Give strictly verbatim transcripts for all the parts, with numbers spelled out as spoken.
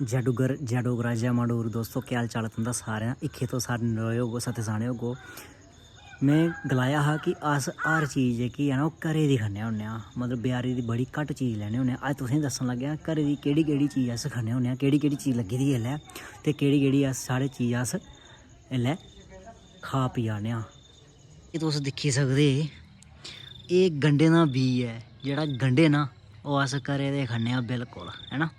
जय डुग्गर, जय डोगरा, जय मां डोगरी। दोस्तो, केह् हाल चाल ऐ तुं'दा सारें दा? इक्खे तुस सारे नरोए होगो, सत्य साने होगो। में गलाया हा कि अस हर चीज़ जेह्की ऐ ना, ओह् घरै दी खन्ने होन्ने आं, मतलब बजारै दी बड़ी घट्ट चीज़ लैन्ने होन्ने आं। अज्ज तुसेंगी दस्सन लग्गे आं घरै दी केह्ड़ी केह्ड़ी चीज़ अस खन्ने होन्ने आं, केह्ड़ी केह्ड़ी चीज़ लग्गी दी ऐ इसलै, ते केह्ड़ी केह्ड़ी अस, साढ़े चीज़ अस इसलै खा पी आने आं। एह् तुस दिक्खी सकदे, एह् गंढें दा बीऽ ऐ। जेह्ड़ा गंढे ना, ओह् अस घरै दे खन्ने आं बिल्कुल, है ना।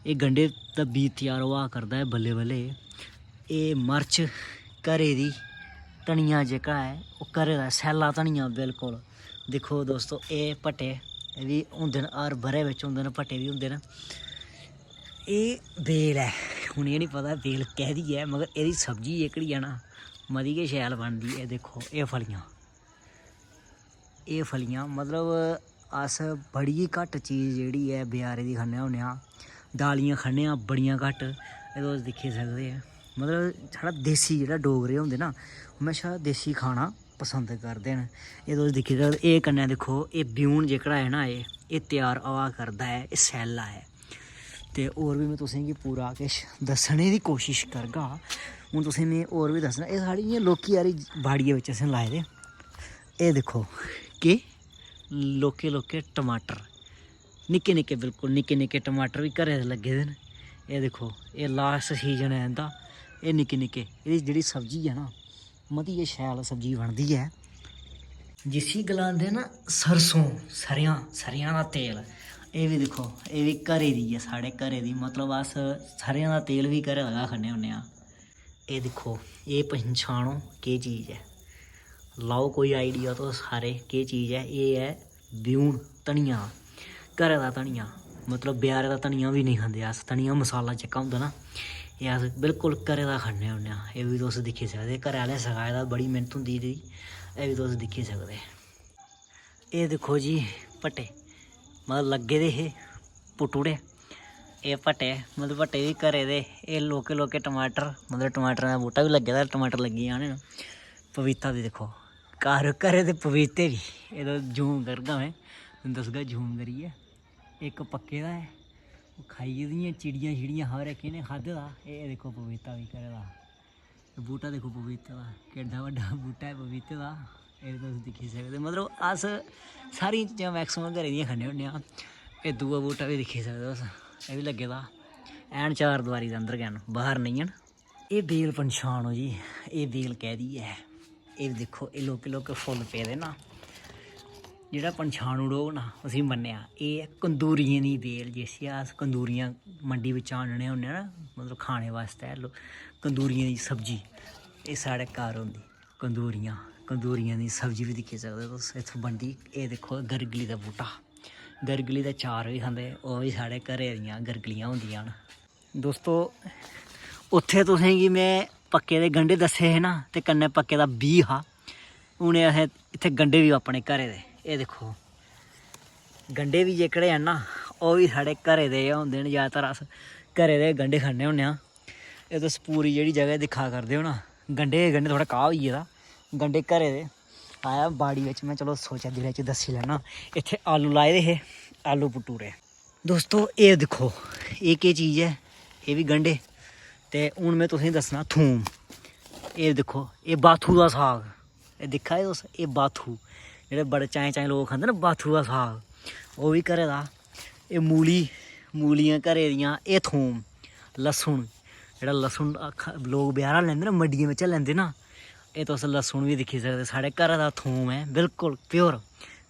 एह् गंढे दा बीऽ त्यार होआ करदा ऐ बल्लें बल्लें। एह् मर्च घरै दी, धनिया जेह्का ऐ, ओह् घरै दा सैल्ला धनिया बिल्कुल। दिक्खो दोस्तो, एह् भट्टे, एह् बी होंदे न, हर ब'रै बिच्च होंदे न, भट्टे बी होंदे न। एह् बेल ऐ, हून एह् निं पता बेल कैह्दी ऐ, मगर एह्दी सब्जी जेह्कड़ी ऐ ना, मती गै शैल बनदी ऐ। दिक्खो, एह् फलियां, एह् फलियां, मतलब, अस बड़ी गै घट्ट चीज़ जेह्ड़ी ऐ बजारै दी खन्ने होन्ने आं। दालियां खन्ने आं बड़ियां घट्ट, एह् तुस दिक्खी सकदे ओ। मतलब, साढ़ा देसी जेह्ड़ा डोगरे होंदे ना, म्हेशा देसी खाना पसंद करदे न। एह् तुस दिक्खी सकदे, एह् कन्नै दिक्खो, एह् ब्यून जेह्कड़ा ऐ ना, एह्, एह् त्यार होआ करदा ऐ, एह् सैल्ला ऐ। ते होर बी में तुसेंगी पूरा किश दस्सने दी कोशिश करगा। हून तुसें में होर बी दस्सना, एह् साढ़ी इ'यां लौह्की हारी बाड़ियै बिच्च असें लाए दे। एह् दिक्खो, केह् लौह्के लौह्के टमाटर, निक्के निक्के, बिल्कुल निक्के निक्के टमाटर बी घरै दे लग्गे दे न। एह् दिक्खो, एह् लास्ट सीजन ऐ इं'दा। एह् निक्के निक्के, एह्दी जेह्ड़ी सब्जी ऐ ना, मती गै शैल सब्जी बनदी ऐ, जिसी गलांदे न सरसों, सरेआं, सरेआं दा तेल। एह् बी दिक्खो, एह् बी घरै दी ऐ, साढ़े घरै दी, मतलब, अस सरेआं दा तेल बी घरै दा गै खन्ने होन्ने आं। एह् दिक्खो, एह् पंछानो केह् चीज़ ऐ, लाओ कोई आइडिया तुस सारे, केह् चीज़ ऐ। एह् ऐ ब्यून, धनिया, घरै दा धनिया, मतलब, बजारै दा धनिया बी नेईं खंदे अस। धनिया मसाला जेह्का होंदा ना, एह् अस बिल्कुल घरै दा खन्ने होन्ने आं। एह् बी तुस दिक्खी सकदे, घरै आह्लें सखाए दा, बड़ी मैह्नत होंदी एह्दी, एह् बी तुस दिक्खी सकदे। एह् दिक्खो जी, भट्टे, मतलब, लग्गे दे हे, पुट्टुड़े। एह् भट्टे, मतलब, भट्टे बी घरै दे। एह् लौह्के लौह्के टमाटर, मतलब, टमाटरें दा बूह्टा बी लग्गे दा, टमाटर लग्गी जाने न। पपीता बी दिक्खो, घर, घरै दे पपीते बी। एह् तुस जूम करगा, में तुसें दसगा जूम करियै। इक पक्के दा ऐ, ओह् खाई गेदियां चिड़ियां, छिड़ियां, खबरै कि'नें खाद्धे दा। एह् दिक्खो, पपीता बी घरै दा। एह् बूह्टा दिक्खो पपीते दा, केड्डा बड्डा बूह्टा ऐ पपीते दा, एह् तुस दिक्खी सकदे। मतलब, अस सारियां चीजां मैक्सिमम घरै दियां खन्ने होन्ने आं। एह् दूआ बूह्टा बी दिक्खी सकदे तुस, एह् बी लग्गे दा, ऐन चार दवारी दे अंदर गै न, बाह्र नेईं हैन। एह् बेल पंछानो जी, एह् बेल कैह्दी ऐ? एह् दिक्खो, एह् लौह्के लौह्के फुल्ल पेदे ना, जेह्ड़ा पंछान उड़ोग ना, उसी मन्नेआ। एह् ऐ कंदूरियें दी बेल, जिसी अस कंदूरियां मंडी बिच्चा आह्नने होन्ने ना, मतलब, खाने बास्तै लो-, कंदूरियें दी सब्जी, एह् साढ़े घर होंदी। कंदूरियां, कंदूरियें दी सब्जी बी दिक्खी सकदे तुस, इत्थूं बनदी। एह् दिक्खो, गरगली दा बूह्टा, गरगली दा चार बी खंदे, ओह् बी साढ़े घरै दियां गरगलियां होंदियां न। दोस्तो, उत्थै तुसेंगी में पक्के दे गंढे दस्से हे ना, ते कन्नै पक्के दा बीऽ हा। हून एह् असें इत्थै गंढे बी अपने घरै दे, एह् दिक्खो, गंढे बी जेह्कड़े हैन ना, ओह् बी साढ़े घरै दे गै होंदे न। जैदातर अस घरै दे गंढे खन्ने होन्ने आं। एह् तुस पूरी जेह्ड़ी जगह दिक्खा करदे ओ ना, गंढे गै गंढे, थोह्ड़ा घाह् होई गेदा, गंढे घरै दे। आया बाड़ी बिच्च, में चलो सोचेआ दिलै च दस्सी लैन्ना। इत्थै आलू लाए दे हे, आलू पुट्टू ओड़े। दोस्तो, एह् दिक्खो, एह् केह् चीज़ ऐ? एह् बी गंढे। ते हून में तुसेंगी दस्सना थूम। एह् दिक्खो, एह् बाथू दा साग। एह् दिक्खा दे तुस, एह् बाथू, जेह्ड़े बड़े चाएं चाएं लोक खंदे ना, बाथू दा साग, ओह् बी घरै दा। एह् मूली, मूलियां घरै दियां। एह् थूम, लस्सन, जेह्ड़ा लस्सन अक्ख-, लोक बजारा लैंदे ना, मंडियें बिच्चा लैंदे ना, एह् तुस लस्सन बी दिक्खी सकदे। साढ़े घरै दा थूम ऐ, बिल्कुल pure,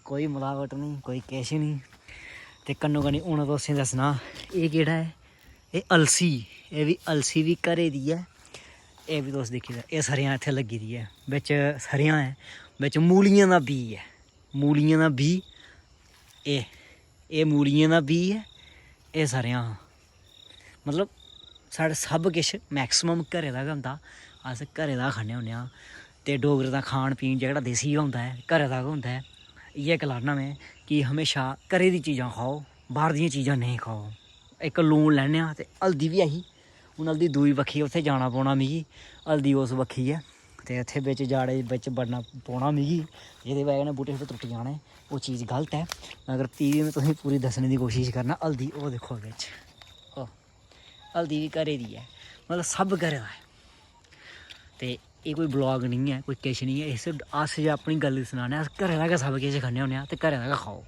कोई मलावट निं, कोई किश निं। ते कन्नो कन्नी हून तुसें दस्सना, एह् केह्ड़ा ऐ? एह् अलसी, एह् बी अलसी बी घरै दी ऐ। एह् बी तुस दिक्खी सकदे, एह् सरेआं इत्थै लग्गी दी ऐ, बिच्च सरेआं ऐ, बिच्च मूलियें दा बीऽ ऐ, मूलियें दा बीऽ। एह्, एह् मूलियें दा बीऽ ऐ, एह् सरेआं। मतलब, साढ़ा सब किश maximum घरै दा गै होंदा, अस घरै दा गै खन्ने होन्ने आं। ते डोगरें दा खान पीन जेह्ड़ा देसी गै होंदा ऐ, घरै दा गै होंदा ऐ। इ'यै गलाना में कि म्हेशा घरै दी चीजां खाओ, बाह्र दियां चीजां नेईं खाओ। इक लून लैन्ने आं ते हल्दी बी ऐ ही, हून हल्दी दूई बक्खी ऐ, उत्थै जाना पौना मिगी, हल्दी उस बक्खी ऐ। ते उत्थै बिच्च जाड़े बिच्च बड़ना पौना मिगी, जेह्दी बजह कन्नै बूह्टे शूह्टे त्रुट्टी जाने। ओह् चीज गलत ऐ, मगर फ्ही बी में तुसेंगी पूरी दस्सने दी कोशश करना। हल्दी ओह् दिक्खो बिच्च, ओह्, हल्दी बी घरै दी ऐ, मतलब सब घरै दा ऐ। ते एह् कोई ब्लॉग निं ऐ, कोई किश निं ऐ, इस अस जे अपनी गल्ल सनाने आं, अस घरै दा गै सब किश खन्ने होन्ने आं ते घरै दा गै खाओ।